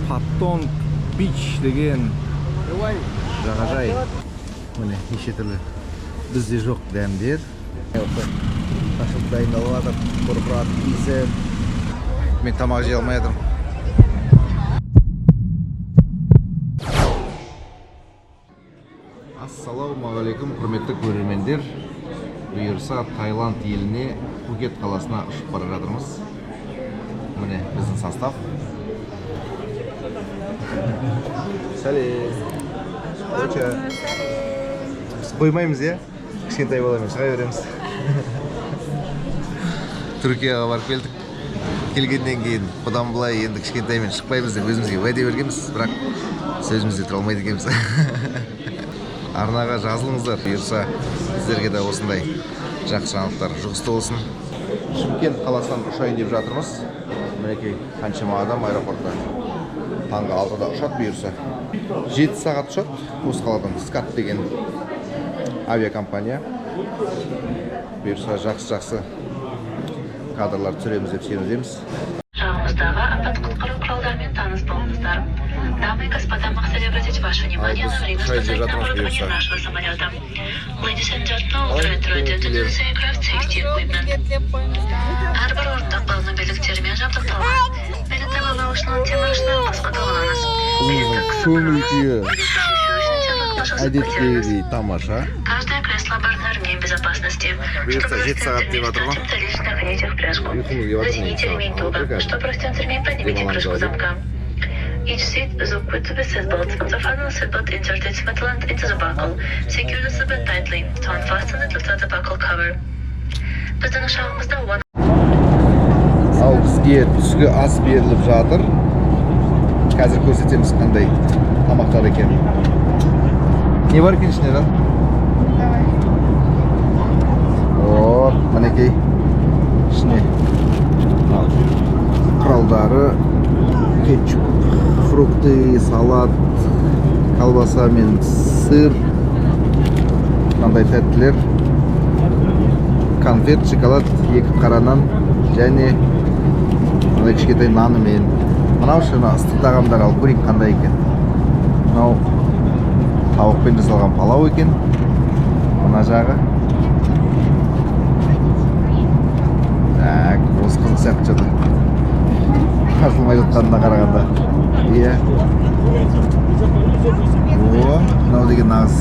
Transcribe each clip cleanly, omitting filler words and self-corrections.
Патонг Бич деген жағажай. Міне, неше түрлі бізде жоқ дәмдер. Шашлык дайындалып жатыр, бұрқырат иісі. Мен тамақ жей алмай жатырмын. Ассалаумағалейкум, құрметті көрермендер. Бұйырса, Таиланд еліне, Пхукет қаласына ұшып бара жатырмыз. Міне, біздің состав. Сәлем. Оча. Біз қоймаймыз, иә? Кішкентай баламен шыға береміз. Түркияға барып келдік. Келгеннен кейін бұдан былай енді кішкентаймен шықпаймыз деп өзімізге уәде бергенбіз, бірақ сөзімізде тұра алмайды екенбіз. Арнаға жазылыңыздар, бұйырса, сіздерге де осындай жақсы жаңалықтар жұғысты болсын. Шымкент қаласынан ұшайын деп жатырмыз. Мінекей, қаншама адам аэропортта. Таңғы 6-да ұшады бұйырса. 7 сағат ұшады осы қаладан. Скат деген авиакомпания. Бұйырса, жақсы жақсы кадрлар түсіреміз деп сенудеміз. Жағымыздағы апат құтқару құралдарымен таныс болыңыздар. Дамы и господа, мы хотели обратить ваше внимание на время спасательного оборудования нашего самолета. Ladies and gentlemen, this aircraft safety equipment. Әрбір орындық балны белдіктермен жабдықталған. Белдікті байлаушының темір ұшынан басқа қолданыңыз. Қызымыздың көңіл күйі әдеттегідей тамаша. Каждое кресло оборудовано ремнем безопасности. Бұйыртса, Чтобы 7 сағат деп жатыр ғой. лишь находите в пряжку. Ұйқымыз келіп жатыр. Затяните ремень туго. Чтобы расстегнуть ремень, поднимите Демаламыз крышку ау деп. Замка. Each seat is equipped with seatbelt. To fasten the seatbelt, insert its metal end into the buckle. Secure the seatbelt tightly. To unfasten it, lift out the buckle cover. Біздің ұшағымызда 1 Ал бізге түскі ас беріліп жатыр. Қазір көрсетеміз қандай тамақтар екен. Не бар екен ішінде, жан? Давай. О, мінекей, ішіне мынау құралдары: кетчуп, фрукты, салат, колбаса мен сыр, мынандай тәттілер, конфет, шоколад, екі қара нан және мынандай кішкентай нанымен. Мынау ше, мына ыстық тағамдар. Алып көрейік, қандай екен. Мынау тауықпен жасалған палау екен. Мына жағы, так, осы қызық сияқты что-то, ашылмай жатқанына қарағанда, иә. О, мынау деген нағыз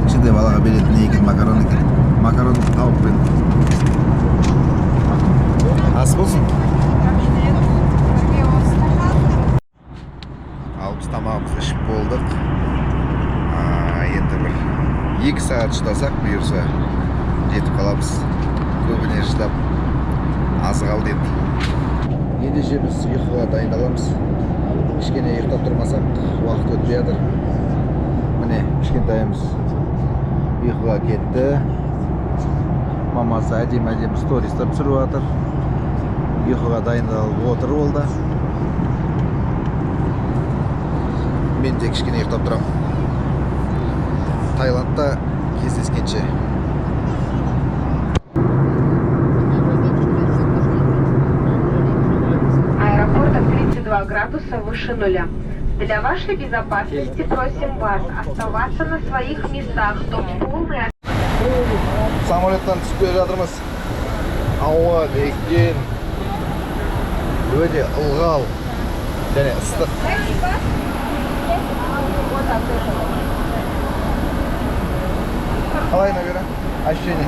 кішкентай балаға беретін не екен? Макарон екен, макарон тауықпен. Ас болсын! Рахмет. Бірге болсын. Ал біз тамағымызды ішіп болдық. Енді бір 2 сағат шыдасақ, бұйырса, жетіп қаламыз. Көбіне шыдап, аз қалды енді. Ендеше біз ұйқыға дайындаламыз. Кішкене ұйықтап тұрмасақ, уақыт өтпей жатыр. Міне, кішкентайымыз ұйқыға кетті. Мамасы әдемі әдемі стористер түсіріп жатыр. Ұйқыға дайындалып отыр ол да. Мен де кішкене ұйықтап тұрамын. Таиландта кездескенше! Аэропорта 32 градуса выше нуля. Для вашей безопасности просим вас оставаться на своих местах до полной Самолеттан түсіп келе жатырмыз. Ауа деген өте ылғал және ыстық. Вот от этого. Қалай, Набира, ощущение?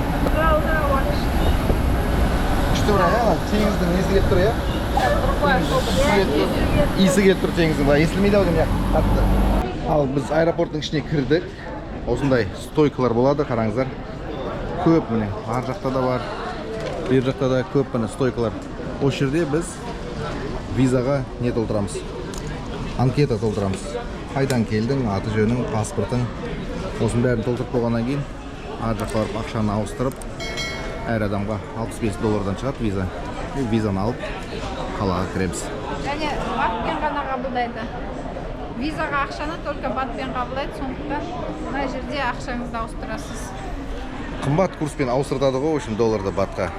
Күшті, бірақ, иә, ана теңіздің несі келіп тұр, иә, иісі келіп тұр теңіздің. Былай естілмейді ау деймін, иә, қатты. Ал біз аэропорттың ішіне кірдік. Осындай стойкалар болады, қараңыздар, көп. Міне, ар жақта да бар, бер жақта да көп. Міне, стойкалар. Осы жерде біз визаға не толтырамыз, анкета толтырамыз: қайдан келдің, аты жөнің, паспортың, осының бәрін толтырып болғаннан кейін ар жаққа барып ақшаны ауыстырып, әр адамға 65 доллардан шығады виза. И визаны алып, қалаға кіреміз. Және батпен ғана қабылдайды. Визаға ақшаны только батпен қабылдайды, сондықтан мына жерде ақшаңызды ауыстырасыз. Қымбат курспен ауыстыртады ғой, в общем, долларды батқа.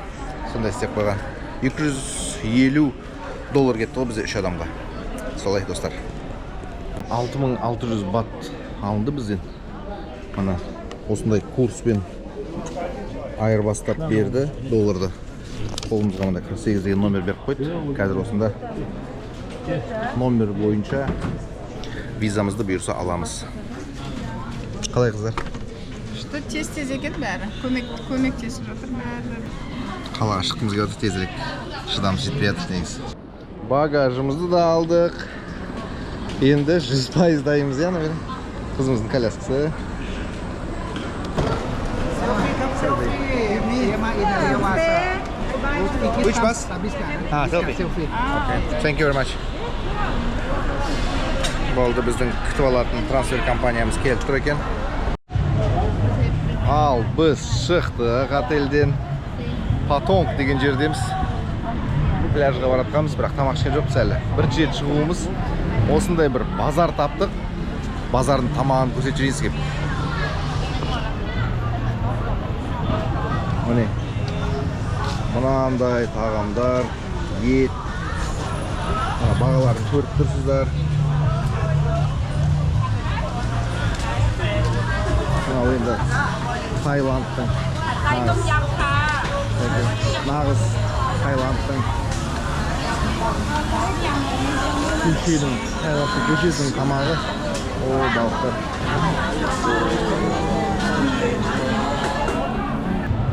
Сондай істеп қойған. 250 доллар кетті ғой бізде үш адамға. Солай, достар. 6600 бат алынды бізден. Мына осындай курспен айырбастап берді долларды. Қолымызға мына 48 деген номер беріп қойды. Қазір осында номер бойынша визамызды бұйырса аламыз. Қалай, қыздар? Что, тез тез екен бәрі. Көмектесіп жатыр бәрі. Қалаға шыққымыз келіп жатыр тезірек. Шыдамыз жетпей жатыр негізі. Багажымызды да алдық. Енді 100% дайынбыз, иә, наверное. Қызымыздың коляскасы. Which bus? Ah, selfie. Okay. Thank you very much. Болды, біздің күтіп алатын трансфер компаниямыз келіп тұр екен. Ал біз шықтық отельден. Патонг деген жердеміз. Пляжға баратқанбыз, бірақ тамақ ішкен жоқпыз әлі. Бірінші рет шығуымыз. Осындай бір базар таптық. Базардың тамағын көрсетіп жіберейін сізге. Міне. Мынандай тағамдар, ет. Мына бағаларын көріп тұрсыздар. Мынау енді Таиландтың нағыз Таиландтың көшенің, Таиландтың көшесінің тамағы. О, балықтар.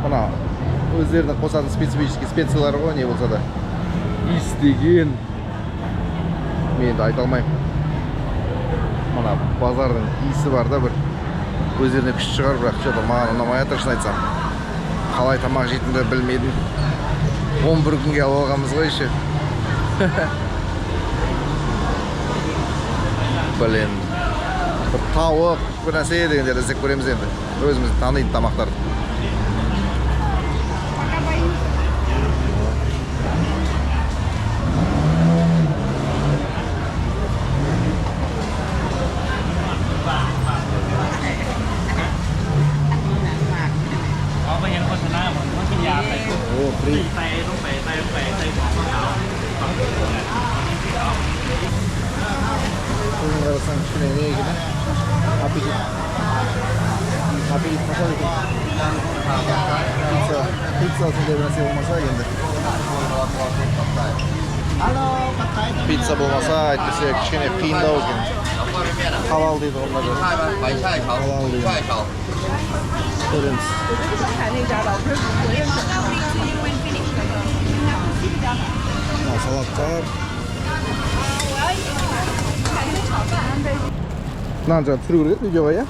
Мына өздерінің қосатын специфический специялары ғой, не болса да. Иіс деген мен енді айта алмаймын. Мына базардың иісі бар да бір. Өздеріне күш шығар, бірақ что-то маған ұнамай жатыр, шын айтсам. Қалай тамақ жейтінімді білмедім. 11 күнге алып алғанбыз ғой еще. Блин. Бір тауық, бір нәрсе дегендерді іздеп көреміз енді. Өзіміз танитын тамақтарды. Пока боимся. О, фри. Қарасаң кішкене не екен, а? Аппетит. Аппетит қашады екен. Пицца, пицца сондай бір нәрсе болмаса енді. Пицца болмаса, әйтпесе кішкене қиындау екен. Халал дейді ғой мына жерде. Халал дейді. Көреміз. Мына салаттар. Мынаны жаңа түсіру керек еді видеоға, иә?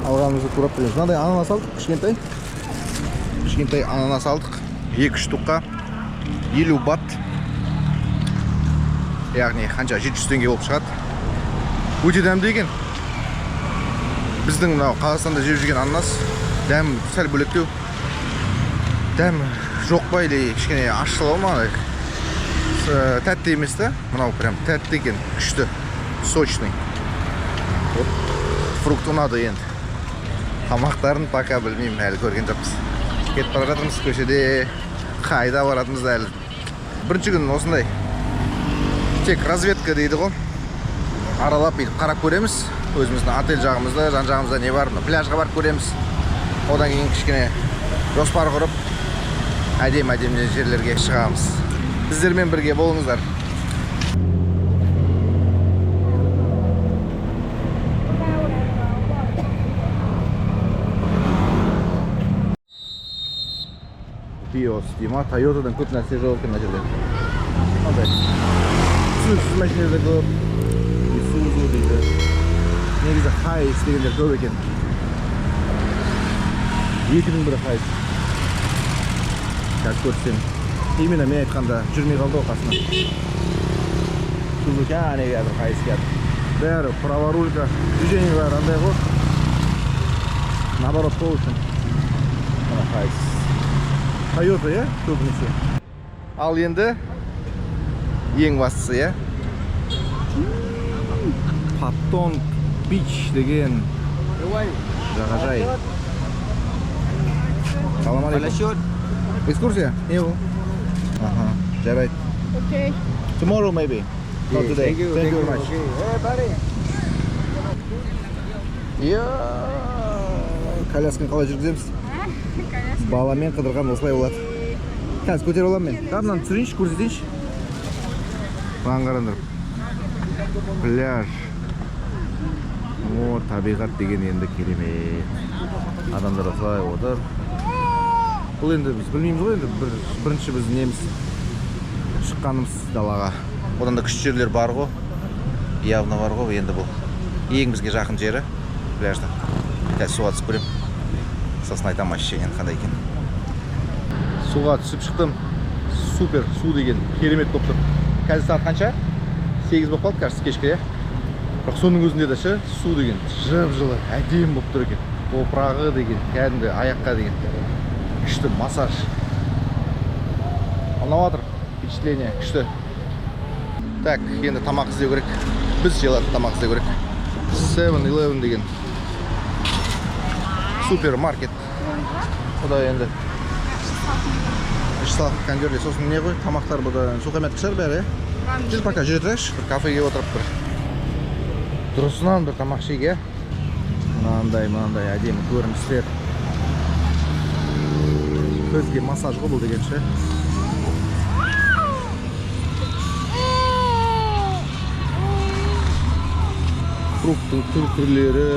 Алғанымызды турап береміз. Мынандай ананас алдық, кішкентай. Кішкентай ананас алдық. 2 штукқа 50 бат. Яғни қанша? 700 теңге болып шығады. Өте дәмді екен. Біздің мынау Қазақстанда жеп жүрген ананас дәм сәл бөлектеу. Дәм жоқ па или кішкене ащылау ма? Тәтті емес та. Мынау прям тәтті екен, күшті, сочный. Вот фрукт ұнады енді. Тамақтарын пока білмеймін, әлі көрген жоқпыз. Кетіп бара жатырмыз көшеде, қайда баратынымызды әлі. Бірінші күн осындай. Тек разведка дейді ғой. Аралап бүйтіп қарап көреміз. Өзіміздің отель жағымызда, жан жағымызда не бар, мына пляжға барып көреміз. Одан кейін кішкене жоспар құрып, әдемі-әдемі жерлерге шығамыз. Біздермен бірге болыңыздар. Vios дей ма, Тойотадан көп нәрсе жоқ екен мына жерде. Мынандай түсініксіз машиналар да көп. Isuzu дейді. Негізі Хайс дегендер көп екен. Екінің бірі Хайс. Қазір көрсем. Именно мен айтқанда жүрмей қалды ғой қасына. Сузуки, әне қазір Хайс келді. Бәрі праворулька, движение бәрі андай ғой. Наоборот қой үшін. Мына Хайс. Тойота, иә, көбінесе. Ал енді ең бастысы, иә? Патонг Бич деген жағажай. Салам алейкум. Экскурсия? Не бұл? Аха, жарайды. Окей. Tomorrow maybe. Not today. Thank you, Thank you very much. Okay. Hey, buddy. Иә, колясканы қалай жүргіземіз? Баламен қыдырған осылай болады. Қазір көтеріп аламын мен. Да, мынаны түсірейінші, көрсетейінші. Мынаны қараңдар. Пляж. О, табиғат деген енді керемет. Адамдар осылай отыр. Бұл енді біз білмейміз ғой енді, бірінші біз неміз шыққанымыз далаға. Одан да күшті жерлер бар ғой. Явно бар ғой енді бұл. Ең бізге жақын жері пляжда. Қазір суға түсіп көремін. Сосын айтамын ощущением қандай екен. Суға түсіп шықтым. Супер, су деген керемет болып тұр. Қазір сағат қанша? 8 болып қалды, кажется, кешкі, иә? Бірақ соның өзінде де ше, су деген жып-жылы, әдемі болып тұр екен. Топырағы деген, кәдімгі аяққа деген күшті массаж. Ұнап жатыр, впечатление күшті. Так, енді тамақ іздеу керек. Біз жей алатын тамақ іздеу керек. 7-Eleven деген супермаркет. Бұда енді іш салқын кондерлер. Сосын не ғой, тамақтар бұда сухомятка шығар бәрі, иә? Жүр, пока жүре тұрайықшы, бір кафеге отырып бір дұрысынан бір тамақ ішейік, иә? Мынандай әдемі көріністер. Көзге массаж ғой бұл деген ше. Фруктың түр-түрлері.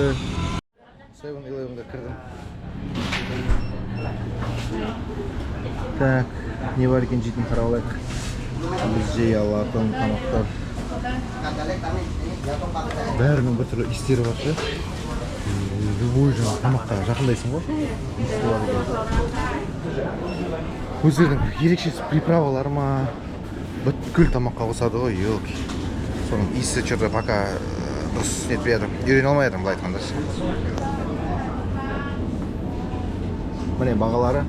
7-Eleven'ге кірдім. Так, не бар екен жейтін қарап алайық. Біз жей алатын тамақтар. Бәрінің бір түрлі иістері бар ше. Любой жаңа тамаққа жақындайсың ғой. Иісі бар екен. Өздерінің ерекше приправалары ма? Бүткіл тамаққа қосады ғой, елки. Соның иісі чё-то пока дұрыс нетпей жатыр. Үйрене алмай жатырмын, былай айтқанда ше. Міне бағалары.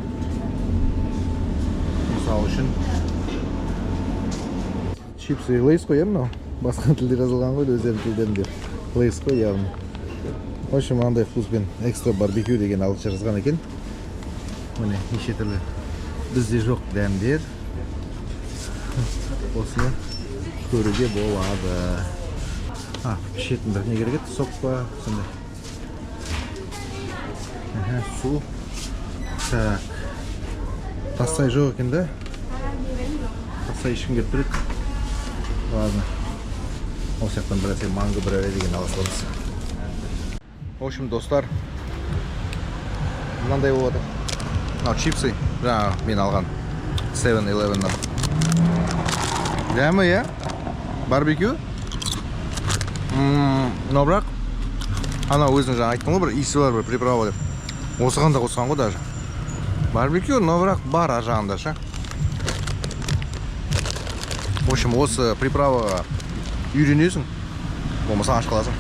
Мысал үшін чипсы Лейс қой, иә, мынау? Басқа тілде жазылған ғой, өздерінің тілдерінде. Лейс қой, яғни. В общем, мынандай вкуспен экстра барбекю деген ағылшынша жазған екен. Міне неше түрлі бізде жоқ дәмдер. Осыны көруге болады. А, ішетін бір не керек еді? Сок па? Сондай. Аха, су. Так. Тастай жоқ екен да? Тастай ішкім келіп тұр еді. Ладно. Осы жақтан бір нәрсе манго бір нәрсе деген ала саламыз. В общем, достар, мынандай болып жатыр. Мынау чипсы, жаңағы мен алған 7-Eleven'нан. Дәмі, иә? Барбекю. Но бірақ анау өзің жаңа айттың ғой, бір иісі бар, бір приправа деп. Осыған да қосқан ғой даже. Барбекю, но бірақ бар ар жағында ше. В общем, осы приправаға үйренесің, болмаса аш қаласың.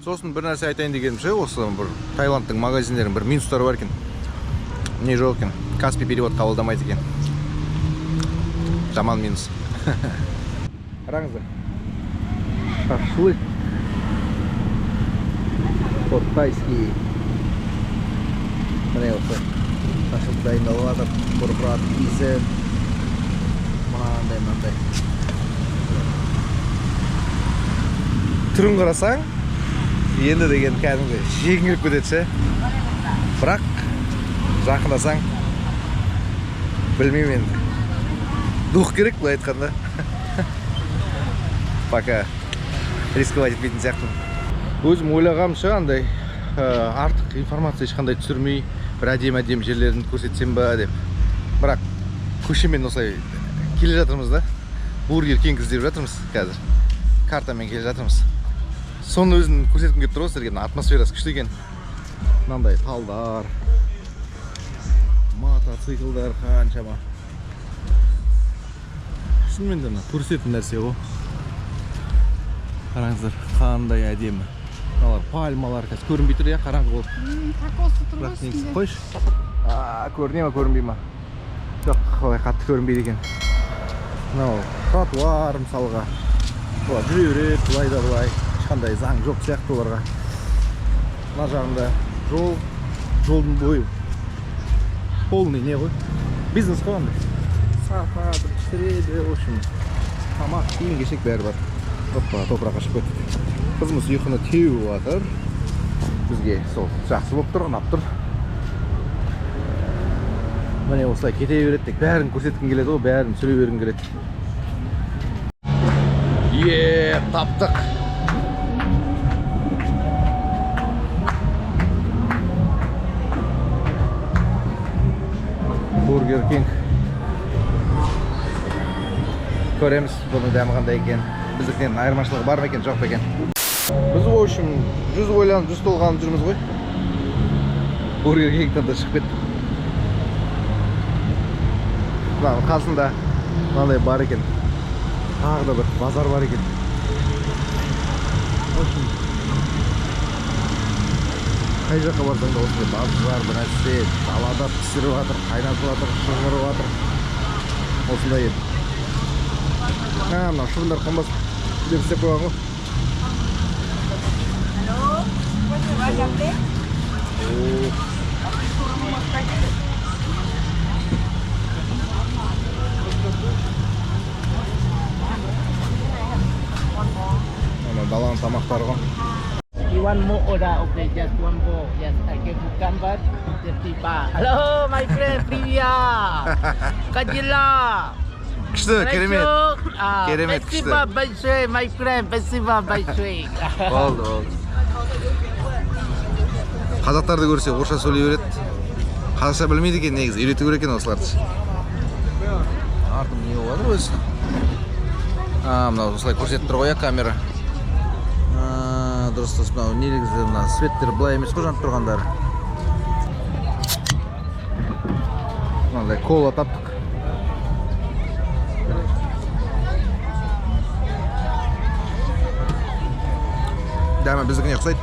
Сосын бір нәрсе айтайын дегенім ше, осы бір Таиландтың магазиндерінің бір минустары бар екен. Не жоқ екен, Каспи перевод қабылдамайды екен. Жаман минус. Қараңыздар. Шашлык. По-тайски. Міне осы шашлык дайындалып жатыр. Бұрқырат иісі. Мынандай, мынандай. Түрін қарасаң, енді деген кәдімгі жегің келіп кетеді ше. Бірақ жақындасаң, білмеймін енді. Дух керек былай айтқанда. Пока рисковать етпейтін сияқтымын. Өзім ойлағанымша андай артық информация ешқандай түсірмей, бір әдемі-әдемі жерлерін көрсетсем ба деп. Бірақ көшемен осылай келе жатырмыз да. Бургер Кинг іздеп жатырмыз қазір. Картамен келе жатырмыз. Соның өзін көрсеткім келіп тұр ғой сіздерге. Мына атмосферасы күшті екен. Мынандай талдар, мотоциклдар қаншама. Шынымен де мына көрсететін нәрсе ғой. Қараңыздар, қандай әдемі. Мыналар пальмалар қазір көрінбей тұр, иә, қараңғы болып. Кокосы тұр ғой Бірақ негізі үстінде. Қойшы. Көріне ма, көрінбей ма? Жоқ, олай қатты көрінбейді екен. Мынау тротуар мысалға. Олар жүре береді, былай да былай. Ешқандай заң жоқ сияқты оларға. Мына жағында жол, жолдың бойы полный не ғой? Бизнес қой андай. Сатады, пісіреді, в общем, тамақ, киім кешек бәрі бар. Опа, топыраққа шығып кеттік. Қызымыз ұйқыны теуіп жатыр. Бізге сол жақсы болып тұр, ұнап тұр. Міне, осылай кете береді, тек бәрін көрсеткім келеді ғой, бәрін түсіре бергім келеді. Е, таптық. Бургер Кинг. Көреміз, бұның дәмі қандай екен, біздікінен айырмашылығы бар ма екен, жоқ па екен. Біз, в общем, жүз ойланып, жүз толғанып жүрміз ғой. Бургер Кингтен де шығып кеттік. Мына қасында мынандай бар екен, тағы да бір базар бар екен. В общем, қай жаққа барсаң да осындай базар, бір нәрсе далада пісіріп жатыр, қайнатып жатыр, шыңғырып жатыр. Осындай еді. А, мынау шыбындар қонбас деп істеп қойған ғой. О. Ана даланың тамақтары ғой. You want more order? Okay, just one more. Yes, I give you cucumber, 50 baht. Hello, my friend, Priya. Kajila. Күшті, керемет. Керемет, күшті. Спасибо большое, my friend. Спасибо большое. Болды, болды. Қазақтарды көрсе, орысша сөйлей береді. Қазақша білмейді екен негізі, үйрету керек екен осыларды. Артым не болып жатыр өзі? А, мынау осылай көрсетіп тұр ғой, иә, камера. А, дұрыс, дұрыс, мынау негізі мына светтер былай емес қой жанып тұрғандары. Мынандай кола таптық. Дәмі біздікіне ұқсайды.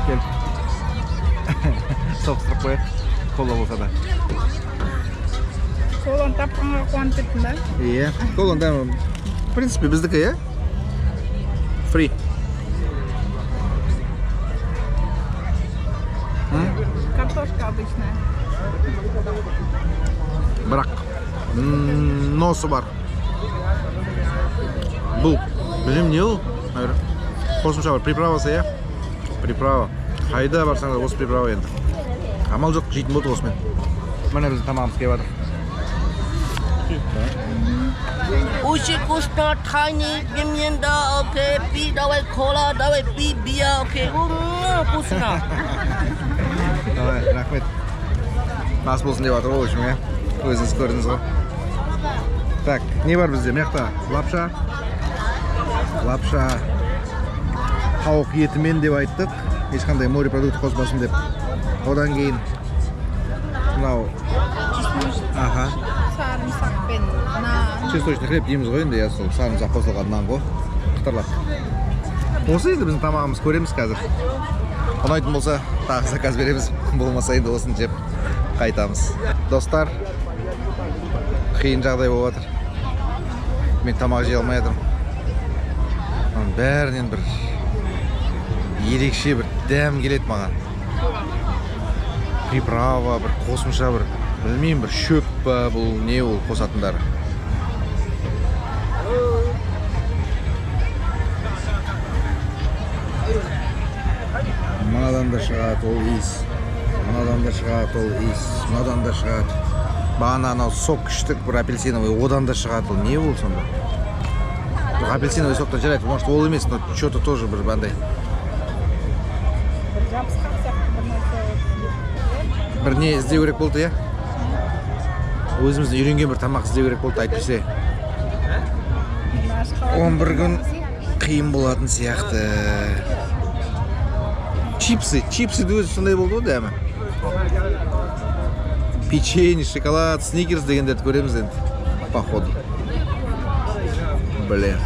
Кел. Соғыстырып қояйық. Кола болса да. Коланы тапқанға қуанып кеттің ба? Иә. Коланың дәмі, в принципе, біздікі, иә? Фри. Картошка обычная. Бірақ носы бар. Бұл, білмеймін, не ол? Наверное, қосымша бір приправасы, иә? Приправа. Қайда барсаң да осы приправа енді. Амал жоқ, жейтін болды осымен. Міне, біздің тамағымыз келіп жатыр. Очень вкусно, tiny, пимента, окей, пи, давай кола, давай пи, бия, окей. Вкусно. Давай, рахмет. Ас болсын деп жатыр ғой, в общем, иә. Өзіңіз көрдіңіз ғой. Так, не бар бізде? Мына жақта лапша. Лапша тауық етімен деп айттық. Ешқандай морепродукт қоспасын деп. Одан кейін мынау, аха. Сарымсақпен нан. Чесночный хлеб дейміз ғой енді, иә, сол сарымсақ қосылған нан ғой. Қытырлап. Осы енді біздің тамағымыз, көреміз қазір. Ұнайтын болса, тағы заказ береміз. Болмаса, енді осыны жеп қайтамыз. Достар, қиын жағдай болып жатыр. Мен тамақ жей алмай жатырмын. Мынаның бәрінен бір ерекше бір дәм келеді маған. Приправа, бір қосымша бір, білмеймін, бір шөп па, бұл не ол қосатындары. Мынадан да шығады ол иіс. Мынадан да шығады ол иіс. Мынадан да шығады. Бағана анау сок іштік, бір апельсиновый, одан да шығады ол. Не ол сонда? Жоқ, апельсиновый соктан жарайды, может, ол емес, но что-то тоже бір андай. Бір жабысқақ сияқты бір нәрсе болды. Бір не іздеу керек болды, иә? Өзіміздің үйренген бір тамақ іздеу керек болды, әйтпесе 11 күн қиын болатын сияқты. Чипсы, чипсы өзі сондай болды ғой дәмі. Печенье, шоколад, сникерс дегендерді көреміз енді, походу. Блин.